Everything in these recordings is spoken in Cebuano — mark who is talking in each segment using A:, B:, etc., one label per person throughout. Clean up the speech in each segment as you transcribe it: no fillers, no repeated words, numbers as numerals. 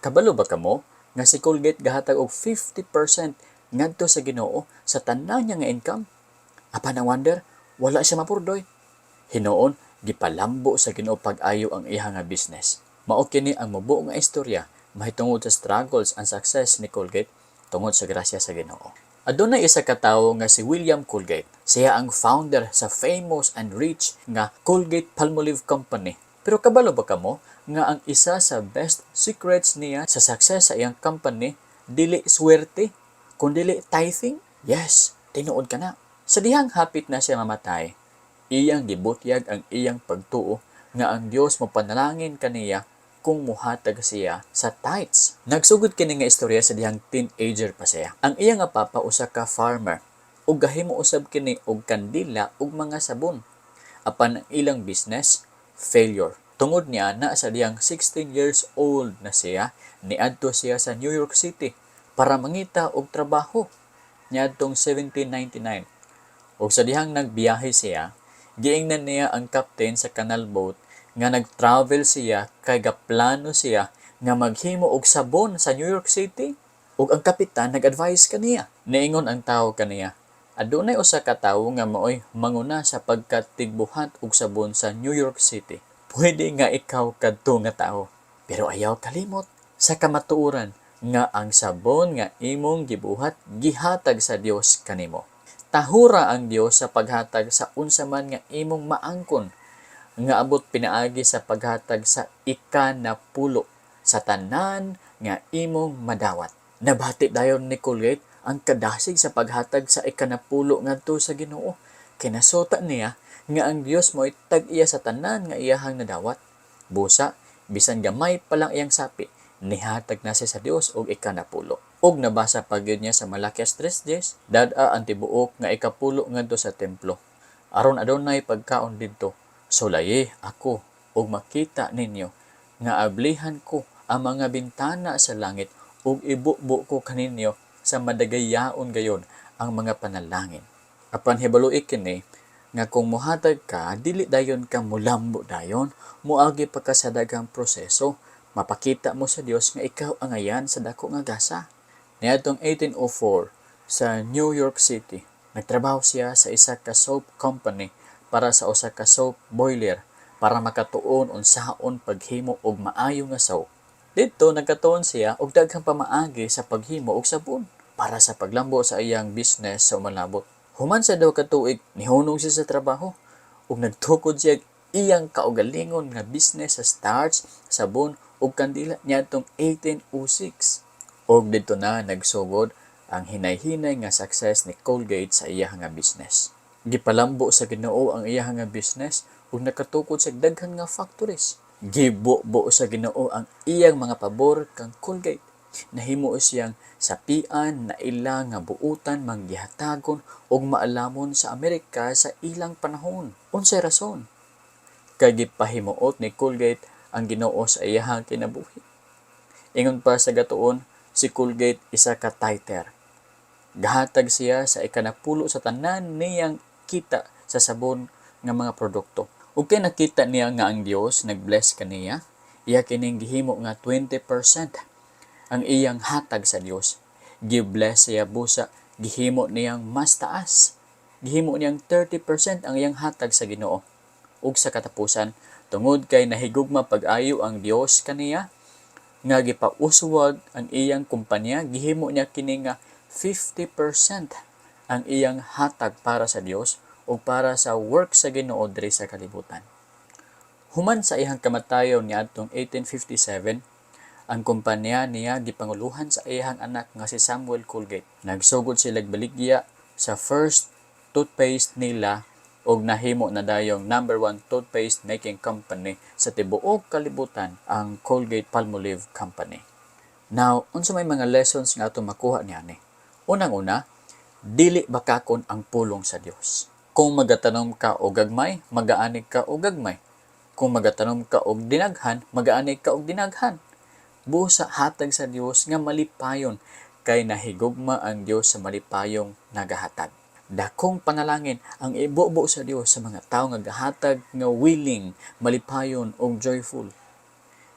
A: Kabalo ba kamo nga si Colgate gahatag og 50% ngadto sa Ginoo sa tanan niya nga income? Apan ang wonder, wala siya mapurdoy. Hinuon, gipalambo sa Ginoo pag-ayo ang iya nga business. Mao kini ang mubuo nga istorya mahitungod sa struggles and success ni Colgate tungod sa grasya sa Ginoo. Adunay isa ka tawo nga si William Colgate. Siya ang founder sa famous and rich nga Colgate Palmolive Company. Pero kabalo ba kamo nga ang isa sa best secrets niya sa success sa iyang company dili swerte kundili tithing? Yes, tinuod kana. Sa dihang hapit na siya mamatay, iyang gibutyag ang iyang pagtuo nga ang Dios mopanalangin kaniya kung muhatag siya sa tithes. Nagsugod kini nga istorya sa dihang teenager pa siya. Ang iya nga papa usa ka farmer ug gahimo usab kini og kandila ug mga sabon. Apan ang ilang business failure. Tungod niya na sa dihang 16 years old na siya, niadto siya sa New York City para mangita og trabaho niadtong 1799. Ug sa dihang nagbiyahe siya, giingnan niya ang captain sa canal boat nga nag-travel siya kay gaplano siya nga maghimo og sabon sa New York City. Ug ang kapitan nag-advise kaniya. Niingon ang tawo kaniya, "Adunay usa ka tawo nga maoy manguna sa pagkatigbuhat og sabon sa New York City. Pwede nga ikaw kadto nga tawo. Pero ayaw kalimot sa kamatuoran nga ang sabon nga imong gibuhat gihatag sa Dios kanimo." Tahura ang Dios sa paghatag sa unsa man nga imong maangkon nga abot pinaagi sa paghatag sa ikanapulo sa tanan nga imong madawat. Nabati dayon ni Colgate ang kadasig sa paghatag sa ikanapulo ngadto sa Ginoo. Kinasuta niya nga ang Dios mo'y tag-iya sa tanan nga iyahang nadawat. Busa, bisan gamay pa lang iyang sapi, nihatag na siya sa Dios og ikanapulo. Ug nabasa pa gyud niya sa Malakias 3:10, "Dad-a ang tibuok nga ikapulo ngadto sa templo. Aron adunay pagkaon didto. Sulayi ako ug makita ninyo nga ablihan ko ang mga bintana sa langit ug ibubo ko kaninyo sa madagayaon gayon ang mga panalangin." Apan hibaloi kini nga kung mohatag ka, dili dayon ka mulambo dayon, moagi pa ka sa daghang proseso, mapakita mo sa Dios nga ikaw angayan sa dako nga gasa. Niadtong 1804 sa New York City, nagtrabaho siya sa isa ka soap company para sa usa ka soap boiler para makatuon unsaon paghimo og maayo nga soap. Didto nagkatuon siya og daghang pamaagi sa paghimo og sabon para sa paglambo sa iyang business sa umalabot. Human sa 2 ka tuig, nihunong siya sa trabaho ug nagtukod siya iyang kaugalingon nga business sa starch, sabon ug kandila niadtong 1806. Ug didto na nagsugod ang hinay-hinay nga success ni Colgate sa iyang nga business. Gipalambo sa Ginoo ang iyang nga business ug nakatukod sa daghan nga factories. Gibubo sa Ginoo ang iyang mga pabor kang Colgate. Nahimo siyang sapian na ila nga buutan manggihatagon og maalamon sa Amerika sa ilang panahon. Unsay rason? Kay gipahimuot ni Colgate ang Ginoo sa iyahang kinabuhi. Ingon pa sa gatuon, si Colgate isa ka tither. Gahatag siya sa ikanapulo sa tanan niyang kita sa sabon nga mga produkto. Ug kay nakita niya nga ang Dios nag-bless kaniya, iya kining gihimo nga 20% ang iyang hatag sa Dios. Gi-bless siya busa, gihimo niyang mas taas. Gihimo niyang 30% ang iyang hatag sa Ginoo. Ug sa katapusan, tungod kay nahigugma pag-ayo ang Dios kaniya, nga gipauswag ang iyang kumpanya, gihimo niya kini nga 50% ang iyang hatag para sa Dios ug para sa work sa Ginoo diri sa kalibutan. Human sa iyang kamatayon niadtong 1857, ang kumpanya niya gipanguluhan sa iyang anak nga si Samuel Colgate. Nagsugod sila baligya sa first toothpaste nila ug nahimo na dayong number one toothpaste making company sa tibuok kalibutan ang Colgate Palmolive Company. Now, unsa may mga lessons nga atong makuha niani? Unang-una, dili bakakon ang pulong sa Dios. Kung magatanom ka og gagmay, magaani ka og gagmay. Kung magatanom ka og dinaghan, magaani ka og dinaghan. Busa hatag sa Dios nga malipayon kay nahigugma ang Dios sa malipayong nagahatag. Dakong panalangin ang ibubo sa Dios sa mga tawo nga gahatag nga willing, malipayon ug joyful.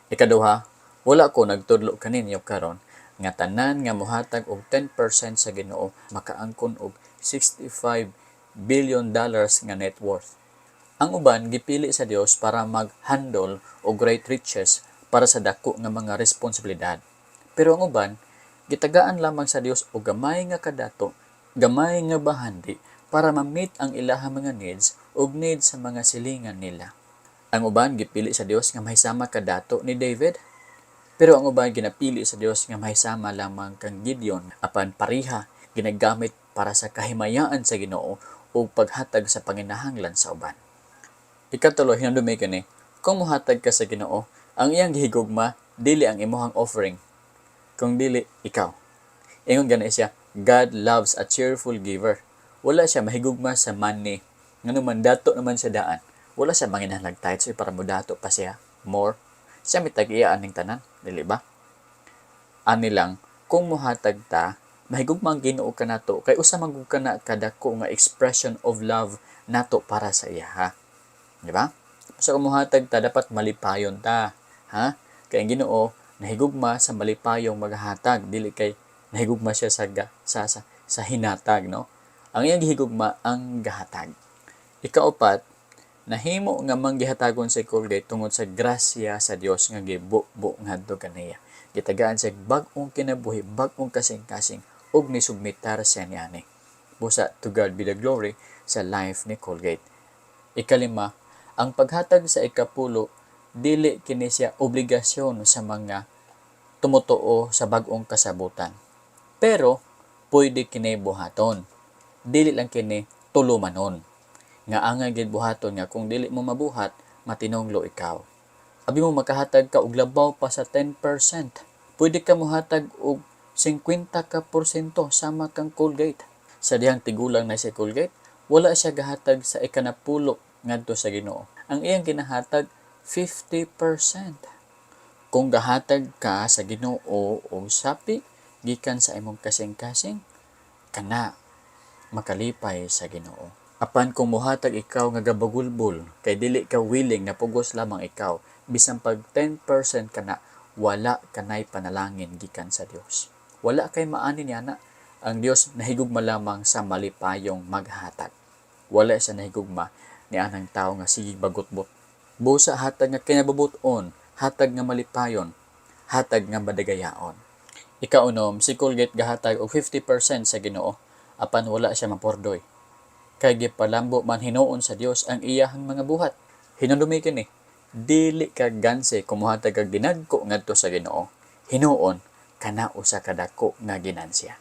A: Ikaduha, Wala ko nagtudlo kaninyo karon nga tanan nga mohatag og 10% sa Ginoo makaangkon og $65 billion nga net worth. Ang uban gipili sa Dios para mag-handle og great riches para sa dako nga mga responsibilidad. Pero ang uban gitagaan lamang sa Dios og gamay nga kadato, gamay nga bahandi para ma-meet ang ilahang mga needs ug needs sa mga silingan nila. Ang uban gipili sa Dios nga mahisama kadato ni David, pero ang uban ginapili sa Dios nga mahisama lamang kang Gideon, apan pareha ginagamit para sa kahimayaan sa Ginoo ug paghatag sa panginahanglan sa uban. Ikatulo, hinumdumi kini, kung mohatag ka sa Ginoo, ang iyang gihigugma dili ang imuhang offering, kung dili ikaw. Ingon gani siya, "God loves a cheerful giver." Wala siya mahigugma sa money. Ngano man dato naman siya daan. Wala siya manginahanglag tithes para modato pa siya more. Siya may tag-iya aning tanan, dili ba? Ani lang, kung mohatag ta, mahigugma ang Ginoo kanato kay usa man gud kana kadako nga expression of love nato para sa iya, ha. Di ba? So kung mohatag ta, dapat malipayon ta, ha? Kay ang Ginoo nahigugma sa malipayong maghatag, dili kay nahigugma siya sa ga, sa hinatag, no? Ang iyang gihigugma ang gahatag. Ikaupat, nahimo nga manggihatagon si Colgate tungod sa grasya sa Dios nga gibubo ngadto kaniya. Gitagaan siya bag-ong kinabuhi, bag-ong kasing-kasing ug nisubmitar siya niani. Busa to God be the glory sa life ni Colgate. Ikalima, ang paghatag sa ikapulo dili kini siya obligasyon sa mga tumutuo sa bag-ong kasabutan. Pero pwede kini buhaton. Dili lang kini tulumanon. Nga angay gid buhaton nga kung dili mo mabuhat, matinonglo ikaw. Abi mo makahatag ka og labaw pa sa 10%. Pwede ka mohatag og 50 ka porsyento sama kang Colgate. Sa dihang tigulang na si Colgate, wala siya gahatag sa ikanapulo ngadto sa Ginoo. Ang iyang ginahatag, 50%. Kung gahatag ka sa Ginoo og sapi gikan sa imong kasing-kasing, kana makalipay sa Ginoo. Apan kung mohatag ikaw nga gabagulbol kay dili ka willing na pugos lamang ikaw, bisan pag 10% kana, wala kanay panalangin gikan sa Dios. Wala kay maani niya na. Ang Dios nahigugma lamang sa malipayong maghatag. Wala siya nahigugma ni anang tao nga sige bagutbot. Busa hatag nga kinabubuton, hatag nga malipayon, hatag nga madagayaon. Ikaunom, si Colgate gahatag og 50% sa Ginoo apan wala siya mapurdoy. Kay gipalambo man hinuon sa Dios ang iyahang mga buhat. Hinumdumi kini, dili ka ganse kung mohatag kag dinagko ngadto sa Ginoo. Hinuon kana usa ka dako nga ginansya.